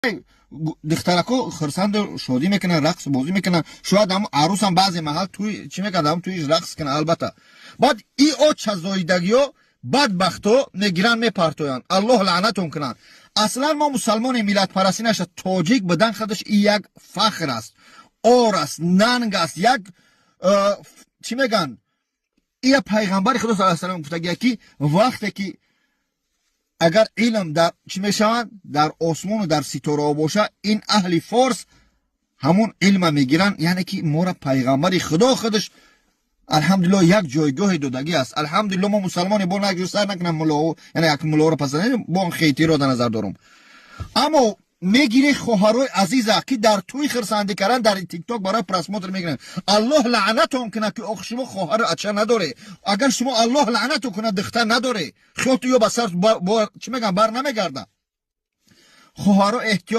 Духтарако хурсанду шодӣ мекунанд, рақс бозӣ мекунанд. Шояд ҳам арӯсам баъзе маҳал туй чӣ мекард, ҳам туиш рақс кунад, албатта. Баъд и очазоидагиё, бадбахто мегиранд, мепартоянд. Аллоҳ лаънатон кунанд. Аслан мо мусалмони, миллатпарастӣ наша. Тоҷик будан худаш и як фахр аст, ор аст, нанг аст, як чӣ мегӯянд, ия пайғамбари Худо саллаллоҳу алайҳи васаллам гуфтагия, ки вақте ки агар илм дар чӣ мешаванд, дар осмону дар ситораҳо бошад, ин аҳли форс ҳамун илма мегиранд. Яъне ки мора пайғамбари Худо худаш, алҳамдулилло, як ҷойгоҳе додагӣ аст. Алҳамдулилло, мо мусалмоне. Бо як сар накунам мулло, яъне як муллоро пасанд, бо он хейтиро дар назар дорам. Аммо мегири хоҳарои азиза, ки дар тӯй хирсандӣ кардан дар Тикток барои просмотр мегиранд. Аллоҳ лаънатон кунад, ки ох, шумо хоҳару ача надоре. Агар шумо, Аллоҳ лаънатон кунад, духтар надоре, хиёлту ё ба сар чӣ мегӯям, бар намегарда. Хоҳаро, эҳтиёт.